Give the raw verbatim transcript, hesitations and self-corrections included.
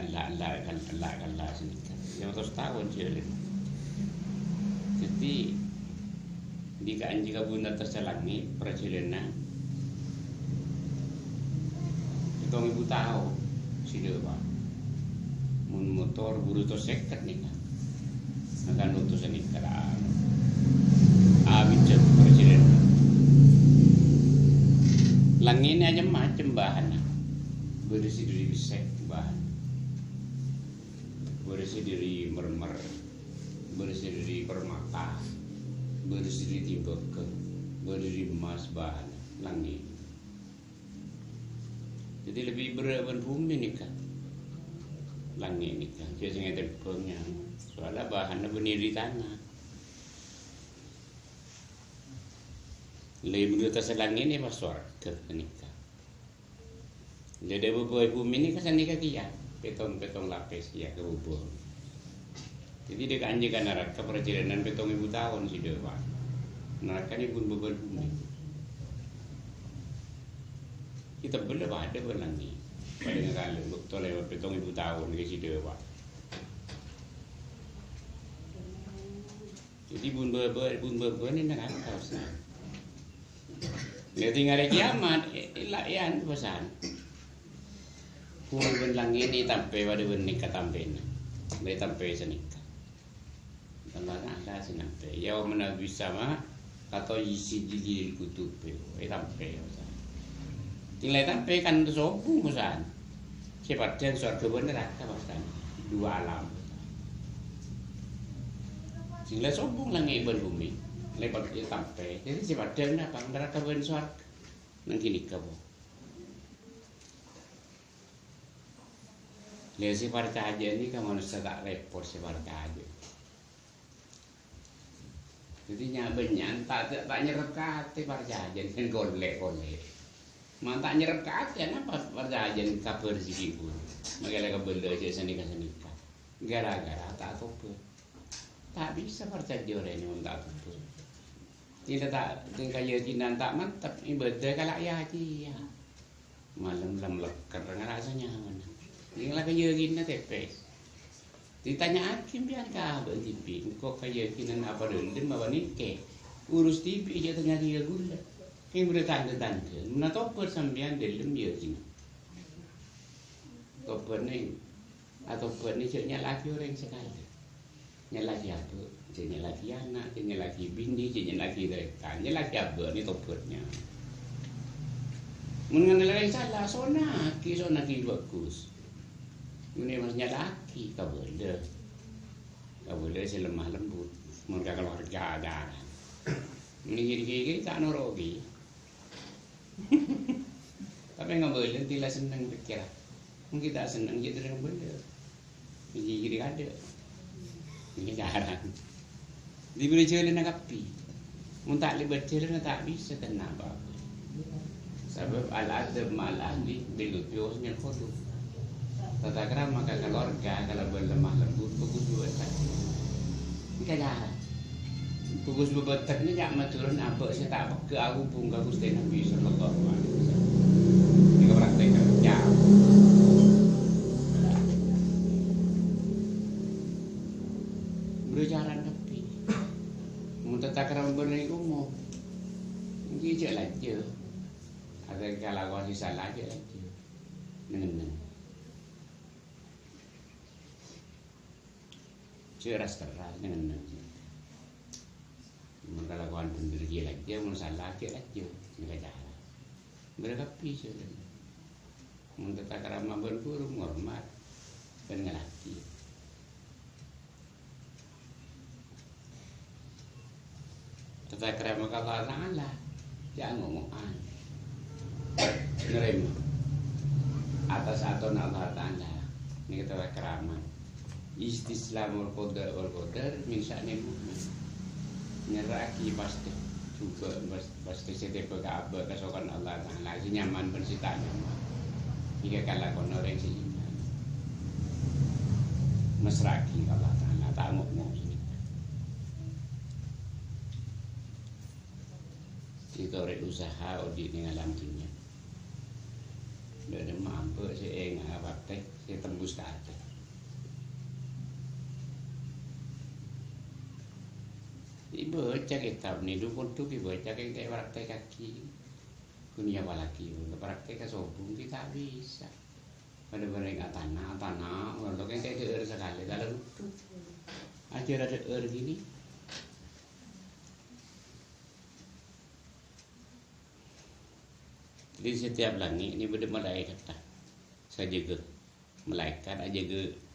Ella', ella', ella', ella', ella', sanèka. Lèma ratos taon sè lèma. Dhâddhi, dhi' ka'anjâ ka bun attas langngè', parjhâlânan pètong èbu taon, sè dâ' pa'. Mon motor, buru to sèket nèka. Mangkana utusan nèka ra abit jhâ' parjhâlânan. Langngè' nè macem-macem bahanna. Bâdâ sè dhâri bessè bahanna. Bâdâ sè dhâri mermer. Bâdâ sè dhâri permata. Bâdâ sè dhâri timbaga. Bâdâ dhâri emmas bahanna. Langngè'. Dhâddhi lebbi berrâ' bân bhumè nèka. Langngè' nèka, jhâ' sè ngètèbhâng, ya. Soalnya bahanna bânnè dhâri tana. Lè, menurut asal langngè' nè pas sowarghâ nèka. Dhâddhi bâbâ bhumè nèka sanèka kèya, pètong-pètong lapès kèya ka bâbâ. Dhâddhi, dhi' ka'anjâ ka naraka parjhâlânan pètong èbu taon sè dâ' pa'. Naraka nè bun bâbâ bhumè. Ètebbhâl padâ bân langngè'. Padâ ngakalè bâkto lèbât pètong èbu taon ghi' sè dâ' pa'. Dhâddhi, bun bâbâ, bun bâbâ nè naraka, Ustaz. Lè, tinggal è kiamat, è, è, la, è, anu, Ustaz. Bhumè bân langngè' nè ètampè padâ bân nèka tampèna. Bâ ètampè sanèka. Tambâna ada sè nampè. Yauma nabis sama atau isi jilil kutub. È, ètampè, Ustaz. Tinggal ètampè kan sobung, Ustaz. Sè padâ sowarghâ bân naraka, Ustaz. Dua alam. Sè la sobung langngè' bân bhumè. Lè padâ ètampè. Dhâddhi sè padâ napa? Naraka bân sowarghâ. Nang ghânèka, po. Lè, sè parcajâ nèka manossa ta' repot sè parcajâ. Dhâddhi nya-, bânnya'an ta', ta', ta' nyerrep ka atè parcajâ, kan golè'-golè'. Mon ta' nyerrep ka atè, napa parcajâ kabhâr sè ghi' buru? Makè la kabâlâ jhâ' sanèka-sanèka. Gara-gara ta' atobhât. Ta' bisa parcajâ orèng mon ta' atobhât. Tingka ta', tingka yakinan ta' mantep, ibadah kala' ya-kèya. Malem la mlèkker ngarassa'aghi nyaman. Ning la kayakinanna tèpès. Ditanya'aghi sampèyan ka abâ' dhibi', engko' kayakinan apa dhâlem apa nèka? Urus dhibi' jhâ' tanya'aghi ka ghulâ. Kèng bâdâ tandhâ-tandhâ. Mènabi tobhât sampèyan dhâlem yakin. Tobhât nèng, atobhât nèng jhâ' nyala'aghi orèng sakalè. Nyala'aghi abâ', jhâ' nyala'aghi ana', jhâ' nyala'aghi binè, jhâ' nyala'aghi tarètan, nyala'aghi abâ' nè tobhâtnya. Mon ngangghuy orèng sala, sonna'aghi, sonna'aghi bhâghus. Mon pas nyala'aghi, kabâlâ. Kabâlâ sè lemah lembut. Mon ka keluarga, jhârâng. Mon ghi-, ghi-, ghi-, ta' noro'aghi. Tapè ngabâlâ, dhâddhi la senneng pèkkèran. Mon ghi' ta' senneng, jhâ' terro ngabâlâ. Ghi-, ghi-, ghi-, kadâ'. Ghi-, jhârâng. Dibâri jhâlânna kabbhi. Mon ta' lèbât jhâlânna, ta' bisa tenang, Pak. Sabâb al-adab ma'al ahli bil lutfi wa husnil khuluq. Tata krama ka keluarga kalabân lemah lembut, bhâghus bhâbhâtek. Ènggi jhârâng. Bhâghus bhâbhâtek nèka ca'na majuran abâ' sè ta' pegghâ' ahubung ka Ghustè Nabbhi sallallahu alaihi wasallam. Nèka praktek kerja. Bârâ jhârâng kabbhi. Mon tata krama bârâ nèng omor. Ènggi jhâ' lajâ. Ada kalakowan sè sala jhâ' lajâ. Neng-enneng. Jhâ' ras-terras, neng-enneng. Mon kalakowan bhender ghi' lajâ, mon sala ghi' lajâ. Nèka cara. Bârâ kabbhi jhâlânna. Mon tata krama bân ghuru, ngormat. Bân ngalakè. Tata krama ka Allah Ta'ala, jhâ' ngo-ngo'an. Narèma. Atas atona Allah Ta'ala. Nèka tata krama. Istislamul qada wal qadar min sya'nil mu'min. Nyerra'aghi pastè jhughân, pas-, pastè sè tèbâ ka abâ' kasokan Allah Ta'ala, sè nyaman bân sè ta' nyaman. Nèka kalakon orèng sè iman. Massra'aghi ka Allah Ta'ala, ta' ngo-ngo. Sè torè usaha odi' nèng alam dhunnya. Dâ' remma abâ' sè ènga' patè, sè tembus ka atè. Èbâca kètab nèko kodhu èbâca kèng ta' èpraktekkaghi. Ghun èyapallaghi, èpraktek ka sobung ghi' ta' bisa. Padâ bâreng atana, atana, ngono kèng ta' èdhâ'âr sakalè, kalau kodhu. Ajhâr adhâ'âr ghini. Di setiap langit ini bâdâ malaèkat, ta? Sè ajâgâ. Malaèkat ajâgâ